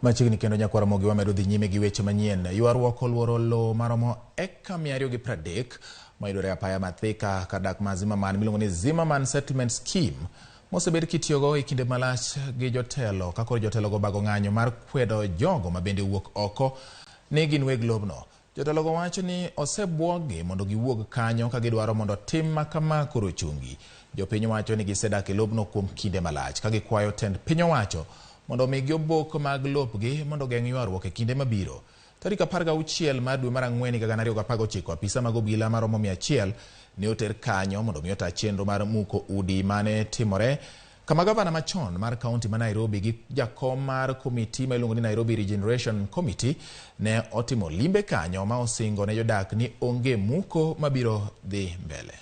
Machiegni kendo nyakwar Ramogi wamedo dhi nyime gi weche manyien. Ywaruok oluoro lowo maromo eka 230 mayudore apaya ma Thika kar dak ma Zimmerman miluongo ni Zimmerman Settlement Scheme mosebed kitiyogo e kinde malach gi jotelo ka koro jotelogo bago ng'anyo mar kwedo jogo ma bende wuok oko ni gin weg lobno. Jotelogo wacho ni osebwoggi mondo giwuog kanyo ka gidwaro mondo tim ma kama koro ochungi. Jopiny wacho ni gisedak e lobno kuom kinde malach ka gikwayo tend piny owacho mondo omigi obok mag lopgi mondo ogeng' ywaruok e kinde mabiro. Tarik 16 mar dwe mar ang'wen higa 2019, apisa mag obila maromo 100 ne oter kanyo mondo mi ota chenro mar muko udi mane timore kama gavana machon mar kaunti ma Nairobi gi jakom mar komiti ma iluongo ni Nairobi Regeneration Committee ne otimo limbe kanyo ma osingo ne jodak ni onge muko mabiro dhi mbele.